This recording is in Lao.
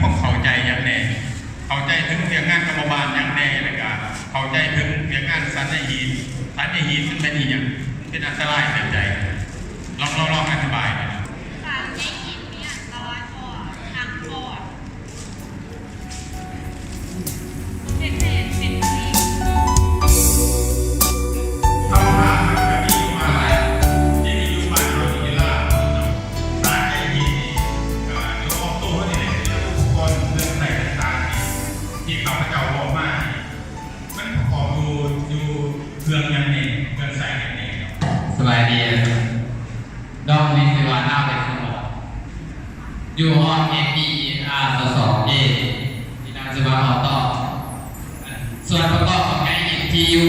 ເຂົ້າໃຈຫຍັງແດ່? ເຂົ້າໃຈເຖິງວຽກງານກຳມະບານຫຍັງແດ່? ແລ້ວກະເຂົ້າໃຈເຖິງວຽກງານສັນຍາຮີດ, ສັນຍາຮີດມັນເປັນອີ່ຫຍັງ? ເປັນອັນຕະລາຍແກ່ໃຈ. ລອງ, ລອງ, ລອງອະທິບາຍແດ່. ສັນຍາຮີດມີອັນຕະລາຍຕໍ່ທາງປອດ. ເຮັດໃຫ້ເປັນມະເລັງ. ຄຳຖາມມັນກະມີຢູ່ວ່າ ທີ່ມີຢູ່ບ້ານເຮົານີ້ລະ ສານໄອພີນີ້ ກະຈະອອກໂຕນີ້ແຫຼະ ເປັນອຸປະກອນເຄື່ອງໃຊ້ຕ່າງໆ ທີ່ຂ້າພະເຈົ້າເວົ້າມານີ້ ມັນປະກອບຢູ່ ຢູ່ເຄື່ອງຫຍັງແດ່ ເຄື່ອງໃຊ້ຫຍັງແດ່? ສະບາຍດີ. ນ້ອງມີຊື່ວ່າ ນາວເປັນສະໝອງ ຢູ່ຫ້ອງ ເອ ບີ ເອັນ ອາ ຊາວສອງເອ ທີ່ນາງຈະມາເວົ້າຕໍ່. ສ່ວນປະກອບຂອງໄອເອັນ ທີ ຢູ່